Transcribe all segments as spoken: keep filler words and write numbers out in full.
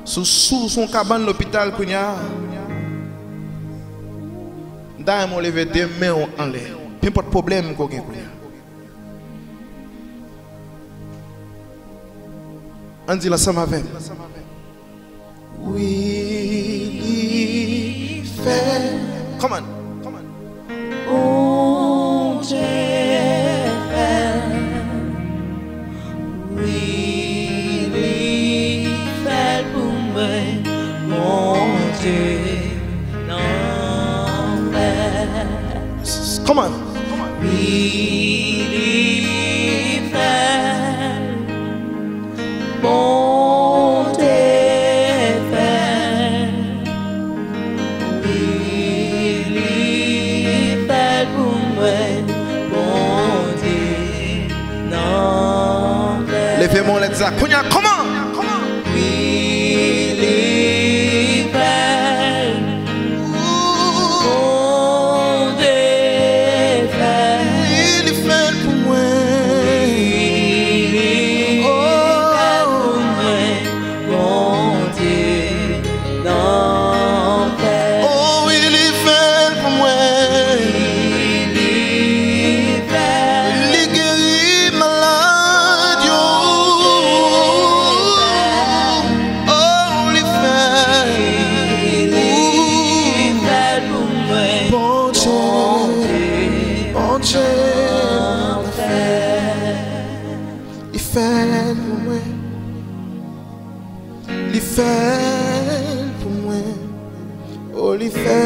Si w sou, sou yon kabann lopital kounye a, m ta renmen w leve de men w anlè. Nenpòt pwoblèm ke w gen kounye a. Ann di l ansanm avè m. Wi, li fè. Come on. Bondye fè l. Wi, li fè l pou mwen. Bondye nan fè. Come on. Wi, li fè l. Bondye fè l. Wi, li fè l pou mwen. Bondye nan fè l. Leve men w, let's go. Kounye a, come on. Wi, li fè l. Bondye fè l. Wi, li fè l pou mwen. Wi, li fè l pou mwen. Bondye nan fè l. Oh, wi, li fè l pou mwen. Wi, li fè l. Li geri malad yo. Oh, li fè l. Wi, li fè l pou mwen. Bondye, Bondye. Li fè l pou mwen. Li fè l pou mwen. Oh, li fè l.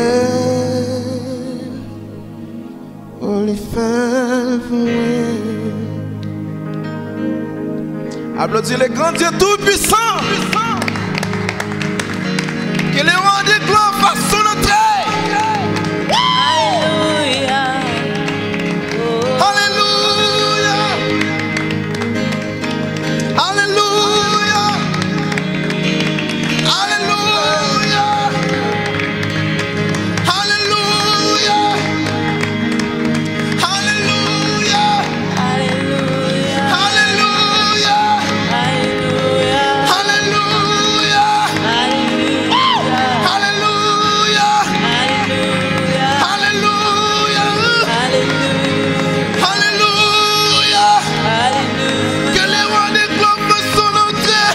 Oh, li fè l pou mwen. Aplodi le grand Dieu tout-puissant. Que le roi des gloires fasse son entrée. Alelouya. Alelouya. Alelouya. Alelouya. Alelouya. Alelouya. Alelouya. Alelouya. Alelouya. Alelouya. Alelouya. Que le roi des gloires fasse son entrée.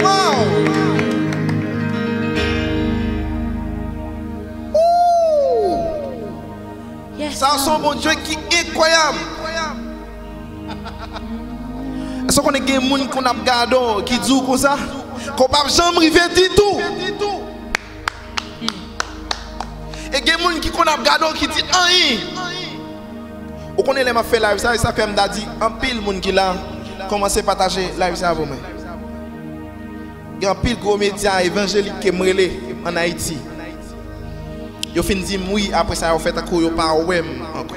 Wow. Ooh. Yes. Sa se yon Bondye ki enkwayab. Èske w konnen gen moun ki konn ap gade w, ki di w konsa, ke w p ap janm rive ditou? E gen moun ki konn ap gade w, ki di anyen. Ou konnen lè m ap fè live sa, e sa fè m ta di anpil moun ki la, kòmanse pataje live sa pou mwen. Gen anpil gwo medya evanjelik ke m rele ann Ayiti. Yo fin di m wi, apre sa yo fè tankou yo pa wè m ankò.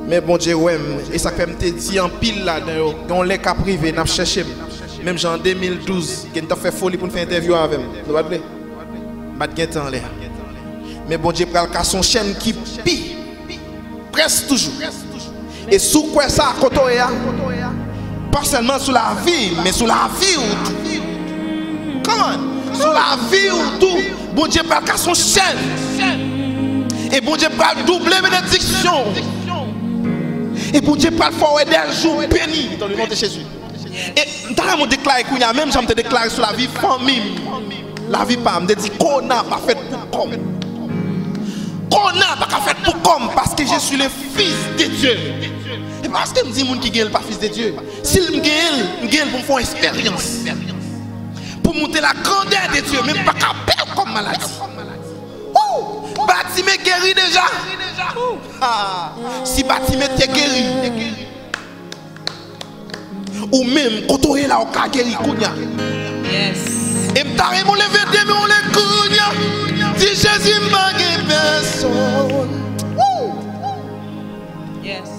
Men Bondye wè m, e sa k fè m te di anpil ladan yo, gen yon lè k ap rive, n ap chèche m. Menm jan an de mil douz, ke n t ap fè foli pou n fè entèvyou avè m. Nou pa t vle? M pa t gen tan lè a. Men Bondye pral kase yon chèn ki pi près toujou. E si w kwè sa, kote w ye a, pa sèlman sou lavi, men sou lavi w tou. Come on! Sou lavi w tou, Bondye pral kase yon chèn. E Bondye pral double benediksyon w. E Bondye pral fè w wè de jou beni, dans le nom de Jésus. E m ta renmen w deklare kounye a, menm jan m te deklare sou lavi fanmi m, lavi pa m, m te di, kona pa fèt pou kò m. Kona pa ka fèt pou kò m, paske je suis le fils de Dieu. E pa paske m di moun ki gen l pa fils de Dieu. Si m gen l, m gen l pou m fè yon eksperyans. Pou m montre la grandeur de Dieu, men m pa ka pè l kòm maladi. Woo! Batime geri deja. Ah, si Batime te geri, ou menm, kote w ye la, ou ka geri kounye a. Yes. E m ta renmen w leve de men w lè kounye a. Di, Jezi, m pa gen pèsonn. Woo! Yes.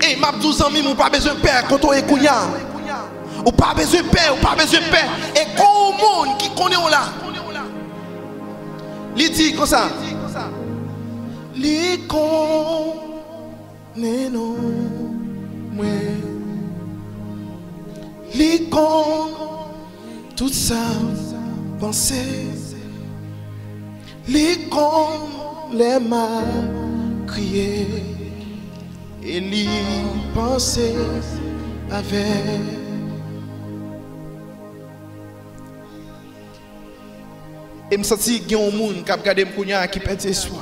Ey, m ap di w, zanmi m, ou pa bezwen pè kote w ye kounye a. Ou pa bezwen pè, ou pa bezwen pè. E gon yon moun ki konnen w la. Li di konsa, li konnen non mwen, li konn tout sa m panse, li konn lè m a kriye, e li panse avè. E m santi gen yon moun k ap gade m kounye a ki pèdi espwa.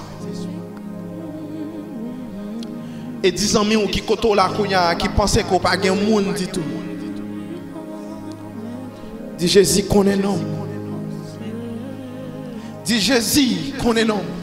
E di zanmi w ki kote w la kounye a ki panse ke w pa gen moun ditou. Di, Jezi konnen non m. Di, Jezi konnen non m.